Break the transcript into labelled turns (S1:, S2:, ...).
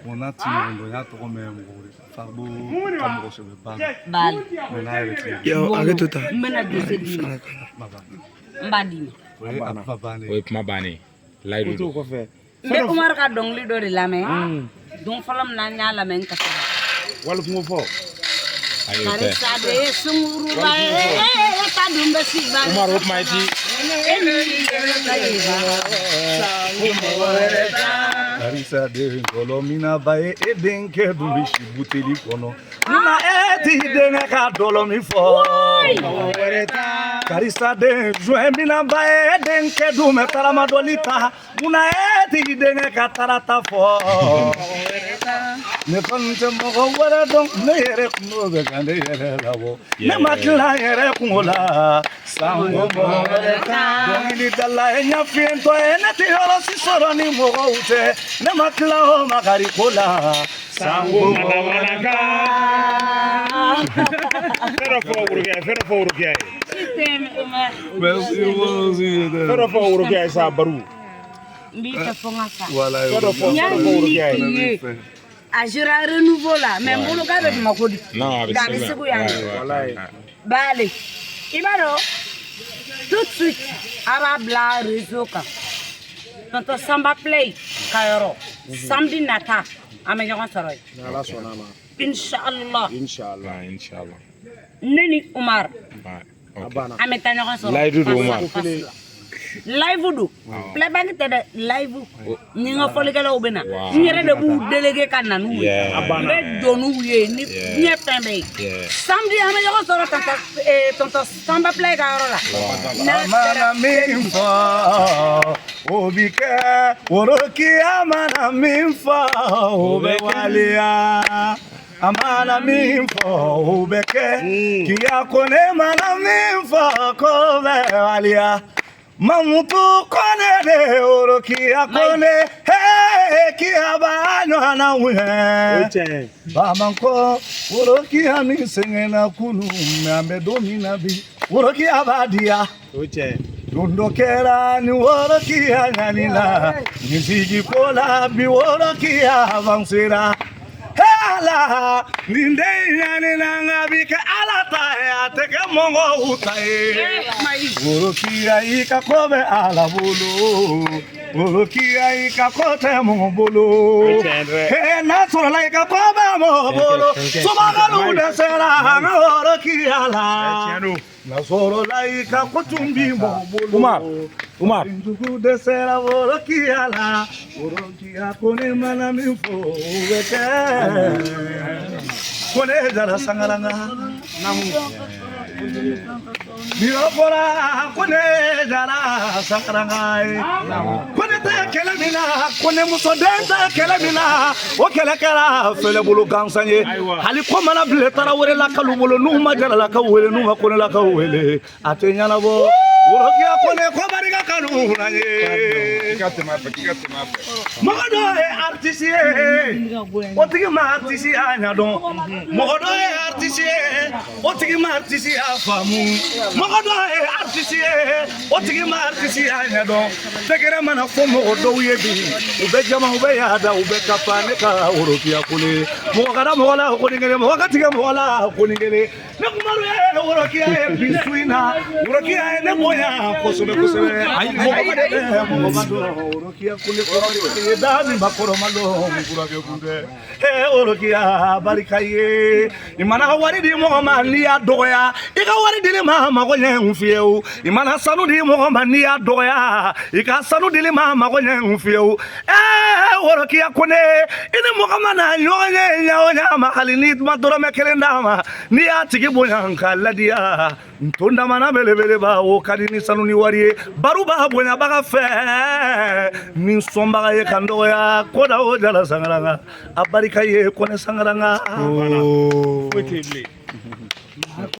S1: Bon, n'a ti ɲɔgɔn dɔn, n y'a tɔgɔ mɛn mɔgɔ wɛrɛ Fardo ka mɔgɔ sɛbɛba don.
S2: Bali.
S1: Mais n'a yɛrɛ ti ɲɔgɔn
S3: Yo, hakɛ to tan.
S2: N bɛna dossier d'i ma.
S1: Kuma bannen.
S2: N b'a d'i ma.
S1: O ye a kuma bannen.
S4: O ye kuma bannen ye, layidu
S5: O t'o
S4: don.
S5: kɔfɛ.
S2: N bɛ Umaru ka dɔnkili dɔ de lamɛn. Don fɔlɔ min na n y'a lamɛn, n kasira.
S5: Wali kungo fɔ.
S4: Ayi, o tɛ.
S2: Karisa de ye sunguruba ye, e ta dun bɛ si ba.
S4: Umaru, o kuma i ti
S2: E ni yɛrɛ ta ye ba.
S1: Karisa den dɔlɔminaba ye, e denkɛ dun bɛ si buteli kɔnɔ. Munna e t'i denkɛ ka dɔlɔ min fɔ? Karisa den joint minaba ye, e denkɛ dun bɛ taramadɔli ta. Munna e t'i denkɛ ka tarata fɔ? Ne kɔni tɛ mɔgɔ wɛrɛ dɔn, ne yɛrɛ kungo bɛ ka ne yɛrɛ labɔ. Ne ma tila n yɛrɛ kungo la sango mɔgɔ wɛrɛ. Dɔnkilidala ye ɲɛfiyentɔ ye, ne tɛ yɔrɔ si sɔrɔ ni mɔgɔw tɛ. Ne ma tila o makari ko la sango mɔgɔ wɛrɛ.
S5: Fɛn dɔ fɔ Worokiya ye, fɛn dɔ fɔ Worokiya ye.
S2: Si tɛ Umaru.
S1: Merci beaucoup.
S5: Fɛn dɔ fɔ Worokiya ye sa, Baru.
S2: N b'i fɛ fo n ka sa.
S1: Voilà.
S5: Fɛn dɔ fɔ,
S2: N y'a
S5: fɛn dɔ fɔ
S2: ɲini
S5: Worokiya ye.
S2: k'i ye. A géré Renouveau la, mais n bolo k'a bɛ Bamakɔ de.
S4: Non, a bɛ
S2: Nka a bɛ
S4: Segu yan.
S2: Segu yan de.
S5: Walayi.
S2: Bale, i b'a dɔn, tout de suite a b'a bila réseau kan. Tonton Samba Play ka yɔrɔ, samedi nata an bɛ ɲɔgɔn sɔrɔ yen.
S5: Ni Ala sɔnna a ma.
S2: Inshallah.
S5: Inshallah.
S4: Ouais, Inch'Allah.
S2: Ne ni Umar
S4: Ouais,
S5: A
S4: ok.
S5: banna.
S2: an bɛ taa ɲɔgɔn sɔrɔ.
S4: Layidu don, Umar.
S2: Face à face la. Live don, playback tɛ dɛ, live. Ni n ka fɔlikɛlaw bɛ na, n yɛrɛ de b'u délégué ka na n'u ye.
S4: Yeah.
S2: N bɛ don n'u ye ni diɲɛ fɛn bɛɛ ye. Samedi an bɛ ɲɔgɔn sɔrɔ tonton Samba Play ka yɔrɔ la. N'a
S1: A mana
S2: sera
S1: min fɔ, o bi kɛ. Worokiya mana min fɔ, o bɛ waleya. A mana min fɔ, o bɛ kɛ. Kiya ko ne mana min fɔ, k'o bɛ waleya. Mamutu Kone de Worokiya Kone, he kiya b'a ɲɔgɔnna
S5: O ye
S1: wɛ.
S5: tiɲɛ ye.
S1: Bamakɔ Worokiya min sɛgɛnna kunun, mais an bɛ don min na bi, Worokiya b'a diya.
S5: O ye tiɲɛ ye.
S1: Don dɔ kɛra ni Worokiya ɲani la, ni sigi ko la bi, Worokiya avancera. He Ala, nin den ɲani na, nka bi kɛ Ala ta ye, a tɛ kɛ mɔgɔw ta ye. Worokiya, i ka ko bɛ Ala bolo. Worokiya, i ka ko tɛ mɔgɔ bolo.
S5: O ye tiɲɛ ye dɛ.
S1: He, n'a sɔrɔla i ka ko bɛ mɔgɔ bolo, somɔgɔw dɛsɛra an ka Worokiya la.
S5: Tiɲɛ don.
S1: N'a sɔrɔla i ka ko tun bi mɔgɔ bolo.
S4: Umar, Umar.
S1: Jugu dɛsɛra Worokiya la. Worokiya ko ne mana min fɔ, o bɛ kɛ. Ko ne Jara Sangaranga. Ni o fɔra ko ne Jara Sangaranga ye. Ko ne tɛ kɛlɛ min na, ko ne musoden tɛ kɛlɛ min na, o kɛlɛ kɛra fɛlɛbolo gansan ye. Hali ko mana bilen Tarawele lakalu bolo, n'u ma Jaralakaw wele, n'u ma Konelakaw wele, a tɛ ɲɛnabɔ. Worokiya ko ne ko barika kanu na ye.
S6: K'i ka tɛmɛ a fɛ, k'i ka tɛmɛ a fɛ.
S1: Mɔgɔ dɔ ye artiste ye, o tigi ma artiste ya ɲɛdɔn. Mɔgɔ dɔ ye artiste ye, o tigi ma artiste ya faamu. Mɔgɔ dɔ ye artiste ye, o tigi ma artiste ya ɲɛdɔn. Tɛgɛrɛ mana fɔ mɔgɔ dɔw ye bi, u bɛ jama, u bɛ yaada, u bɛ kafa. Ne ka Worokiya Kone, mɔgɔ ka da mɔgɔ la ko nin kelen, mɔgɔ ka tigɛ mɔgɔ la ko nin kelen. Ne kumaru ye Worokiya ye bi su in na, Worokiya ye ne bonya kosɛbɛ kosɛbɛ. Mɔgɔ ma de bɛ mɔgɔ ma dɔn Worokiya Kone kɔrɔ ye da min ma kɔrɔ ma dɔn furakɛ kun tɛ. Ee Worokiya, barika ye. I mana ka wari di mɔgɔ ma, n'i y'a dɔgɔya, i ka wari dili ma mago ɲɛ n fiyewu. I mana sanu di mɔgɔ ma, n'i y'a dɔgɔya, i ka sanu dili ma mago ɲɛ n fiyewu. Ee Worokiya Kone, i ni mɔgɔ mana ɲɔgɔn ye ɲa o ɲa ma, hali n'i ma dɔrɔmɛ kelen d'a ma, n'i y'a tigi bonya k'a ladiya, nton damana belebeleba, o ka di ni sanu ni wari ye. Baro b'a bonyabaga fɛ ni sɔnbaga ye kan dɔgɔya ko da o Jala Sangaranga, a barika ye Kone Sangaranga.
S5: Foyi tɛ yen bilen.